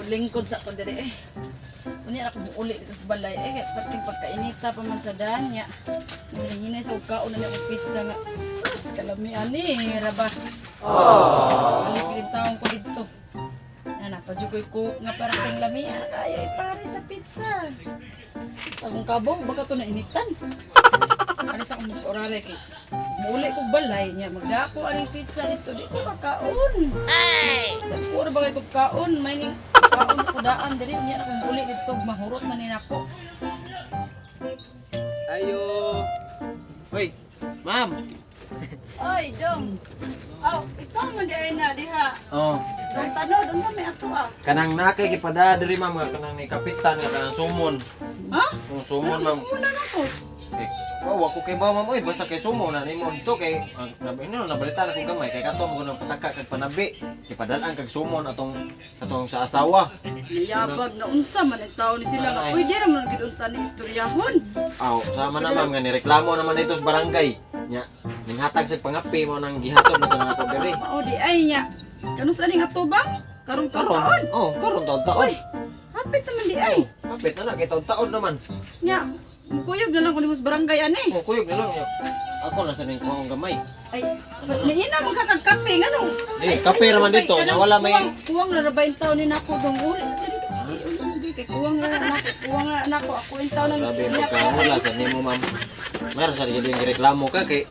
Lingkod sa ko diri eh. Unya ako muuli dito sa balay eh kay perting pagkainita pa man sa daan niya. Nanghinay sa kaon na niya og pizza nga. Sus, kalami ani ra ba. Balik din taon ko dito. Ana pajugoy ko nga parating lami ay ay pare sa pizza. Akong kabaw baka to na initan. Alis ako mag orare kay muuli ko balay niya magdako aning pizza dito di ko makaon. Ay! Dako ra ba kay kog kaon may ning kaon ko daan diri niya akong uli dito mahurot na ni nako. Ayo. Hoy, ma'am. Oy, dong. Aw, ikaw man di ay na diha. Oh. Dong tanod unsa may ato ah? Kanang nakay gipada diri, ma'am, nga kanang ni kapitan nga kanang sumon. Ha? Kung sumon, ma'am. Muna na ko. Eh, oh, wa ko kay ba, ma'am, oy, basta kay sumo na nimo dito kay ang nabi no nabalita na kong gamay kay kato mo nang pataka kag panabi. Gipadal-an kag sumon atong atong sa asawa. Niyabag na unsa man ang tao ni sila nga Ay. pwede ra man gid unta ni istoryahon. Aw, sama na, ma'am, nga nireklamo naman dito sa barangay. Nya, ninghatag sa pangapi mo nang gihatod na sa mga ko diri. Mao di ay niya. Kanus ani nga tubang? Karong Karon, taon. oh, karon taon-taon. Oy, hapit naman di ay. Kapit na na kay taon-taon naman. Nya, mukuyog na lang ko nimo sa barangay ani. Oh, kuyog na lang. Nya. Ako na sa ning kuha gamay. Ay, niina mo ka kagkape ngano? Eh, kape ra man dito, nya wala may Kuwang, kuwang na ra ba yung taon ni nako dong uli. Ay, uli mo di kay kuwang ra nako, kuwang ra nako ako yung taon ng Grabe pagkahangol sa nimo, ma'am. Meron sa gyud yung gireklamo ka kay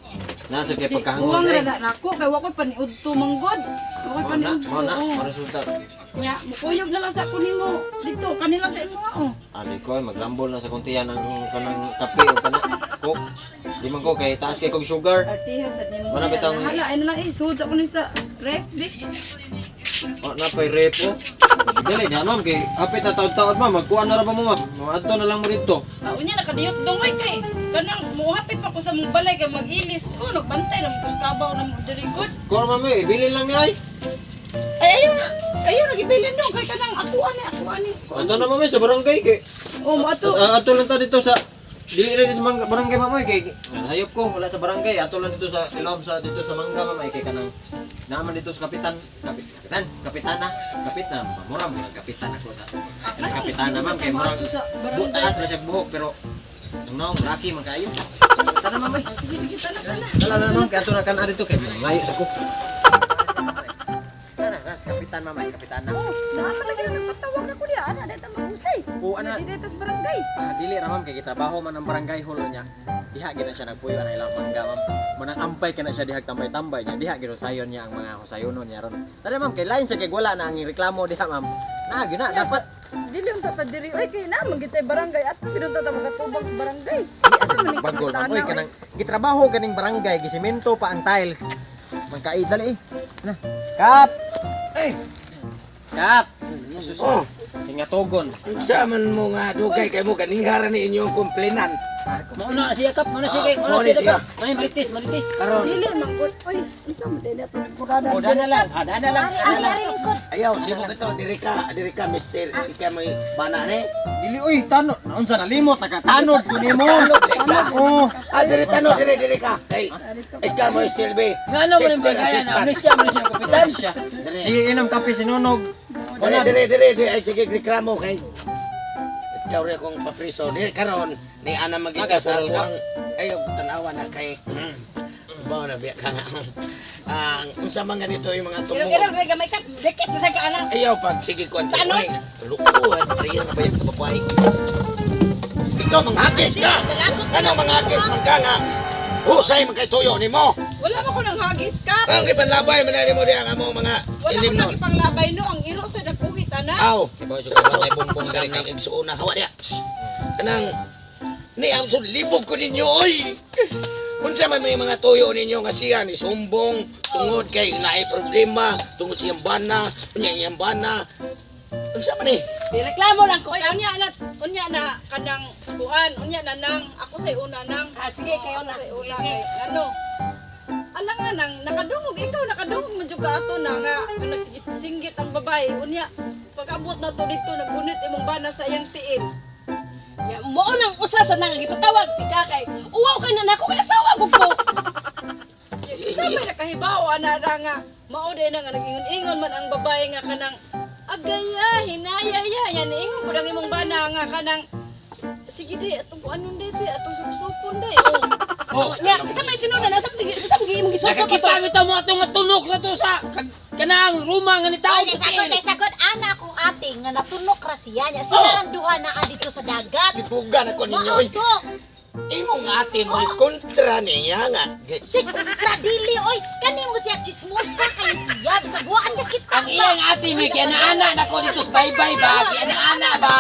nasa kay pagkahangol Kuwang ra eh. na nako kay wa koy paniudto manggod. Wa koy Mao na, paniudto. mao na, Oh. mao resulta. Nya, mukuyog na lang sa ako nimo dito kanila sa imo oh. Ali ko ay magrambol na sa kuntiyan ang kanang kape o kana coke. Di man ko kay taas kay kog sugar. Artiha sa nimo. Wala bitang- Hala, ay na lang eh sud ako ni sa ref bi. O na pay repo. Dili na, ma'am, kay hapit na taon-taon, ma'am, magkuan na ra ba mo, ma'am? Moadto na lang mo dito. Ah, unya nakadiyot dong oy kay kanang muhapit pa ko sa mong balay kay mag-ilis ko nagbantay na mo ko sa kabaw na mo diri good. Kuan, ma'am, eh, bilin lang ni ay. Ay ayaw na ayaw na gibilin dong kay kanang ako ani ako ani. Ando na, ma'am, eh, sa barangay kay Oh, mo ato. Ato lang ta dito sa dili rin sa mangga, barangay, ma'am, oy, kay hayop ko wala sa barangay, ato lang dito sa ilom sa dito sa mangga, ma'am, ay kay kanang naaman dito sa kapitan kapitan kapitana kapitana mura mo kapitan ako sa kanang kapitana, ma'am, kay mura Ato sa barangay. taas ra siya buhok pero ang naong laki man kayo. Tara, ma'am, oy. Ah, sige sige, tala tala. Tala na, ma'am, kay ato na kan dito kay mangayo sa ko. Tara ras kapitan, ma'am, ay kapitana. Oh, naa lagi na nagpatawag ako diya ana dayta magusay. Oo, ana. Di dayta sa barangay. Ah, dili ra, ma'am, kay gitrabaho man ang barangay hall niya. Diha gid na siya nagpuyo ana ilang mangga, ma'am. Manang ampay ka na siya diha tambay-tambay niya. Diha gid sayon niya ang mga husayonon niya ron. Tara, ma'am, kay lain sa kay wala na ang reklamo diha, ma'am. Na gid na dapat Dili unta ta diri oy kay naa man gitay barangay ato gid unta ta makatubang sa barangay. Asa man ning bagol, ma'am. kapitana, Oy, kanang gitrabaho kaning barangay gisimento pa ang tiles. Magkai dali eh. Na. Kap. Ay, Kap. oh, Singatogon. unsa man mo nga dugay kay mo ganihara ni inyong komplainan. Mauna na siya, Kap. Mauna siya kay. Mauna Mauna siya, siya. Kap. May marites, marites. Karon, Dili man gud oy unsa man dili ato kurada. O dana lang. Ah, dana lang. Dana lang. Ayaw simo kito diri ka mister, ikaw may bana ni. Dili oy, tanod. Naunsa na limot nakatanod ko nimo. Oh. Ah, diri tano, diri diri ka. Kay ikaw mo silbi. Nga ano mo rin Sister barangay na. assistant. Amnesia mo rin siya, kapitan. Siya. Diri. Sige, inom kape sinunog. Diri diri diri diri ay sige reklamo kay ikaw rin akong papriso. Diri karon ni ana magita sa Nagkakural ka? kuang ayo tanawa na kay Bawa na biya ka nga. Ang unsa man ganito yung mga Irong tumuo. irong gamay ka, dikit mo sa kaana. Ayaw pag sige ko ang Tanod? Lukuhan, priya na ba yung kababae? Ikaw manghagis ka! Ano manghagis man ka nga? Husay man kay tuyo ni mo! Wala man ko nang hagis kap. Ang ipanlabay man ni mo diya ang among mga Wala ko ilim nang nun. ipanglabay no ang iro sa nagkuhit ana. Aw! Ibaw jud ka walay bumbong Sam diri, Kap. nang igsuuna. Hawa diya. Psst. Kanang ni ang libog ko ninyo oy! Unsa man may mga tuyo ninyo nga siya ni sumbong tungod kay naay problema tungod siyang bana unya iyang bana unsa man ni? Reklamo lang ko. Oy, unya na kanang kuan, unya na nang ako say una nang. Ah, sige, kayo Ako na. say una Sige. kay ano. Ala nga nang nakadungog ikaw nakadungog man jud ka ato na nga nga nagsinggit ang babae. Unya pag-abot na to dito nagunit imong bana sa iyang tiil. Ya, mo nang usa sa nang gipatawag ti ka kay. Uwaw ka na nako kay asawa gud ko. Isa may nakahibaw ana ra nga mao din na nga nag-ingon-ingon man ang babae nga kanang agayay hinaya ya yan ingon pud ang imong bana nga kanang sige di atong kuanon di be atong supsupon di. Oh, nya, isa may tinuod na sa sa imong gisusop Nakakita ato. bitaw mo atong nga tunok na to sa kanang ruma nga ni tao. Ay, sagot, ay sagot. Ana akong ate nga natunok ra siya. Nya sila ang duha naa dito sa dagat. Gibugan ako ninyo. Mao oy. to. Imong ate mo kontra niya nga. Si kontra dili oy. Kani mo siya chismosa kay siya bisag wa siya kita. Ang iyang ate mi kay ana nako dito sa baybay ba? Kay ana ba?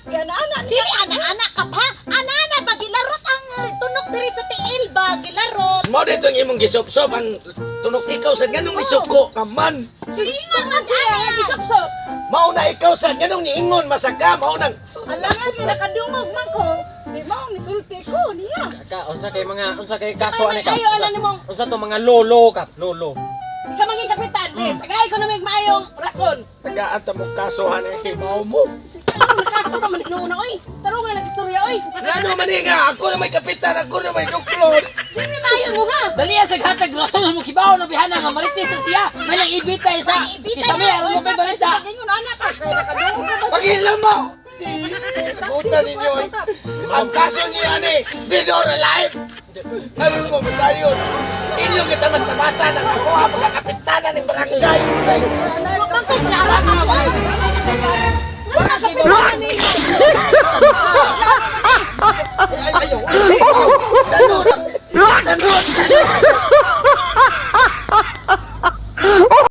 Kana ana ni Dili ana-ana ka pa. Ana-ana ba gilarot ang tunok diri sa tiil ba gilarot. Mo dito ang imong gisop-sop ang tunok ikaw sa ganong isuko ka man. Ingon man siya Gisopsop. Mao na ikaw sa ganong niingon masaka mao nang Alangan nga nakadungog man ko. Di mao ni sulti ko niya. Ka unsa kay mga unsa kay kaso ani ka? Ayo ana nimong Unsa to mga lolo ka? Lolo. ikaw maging kapitan. Eh, tagay ko na may maayong rason. Tagaan ta mo kasuhan ang himaw mo. Ano nakaso naman hinuuna oy. Tarong nga nagistorya oy. Ngano man eh nga ako na may kapitan, ako na may duklod. Dili maayo mo ha. Dali sa hatag rason mo kibaw na bihana nga marites na siya. May nang ibitay sa May ibitay isa may aron mo kay balita. Ingon ana ka kay nakadungog ka ba? Paghilam mo. Puta ninyo. eh. Ang kaso niya ani, dead or alive. Ano mo masayon? Inyo kita mas nabasa ng ako ang mga kapitanan ng barangay. Wa man kay klaro ka po. Ay, ayaw. Dano, dano.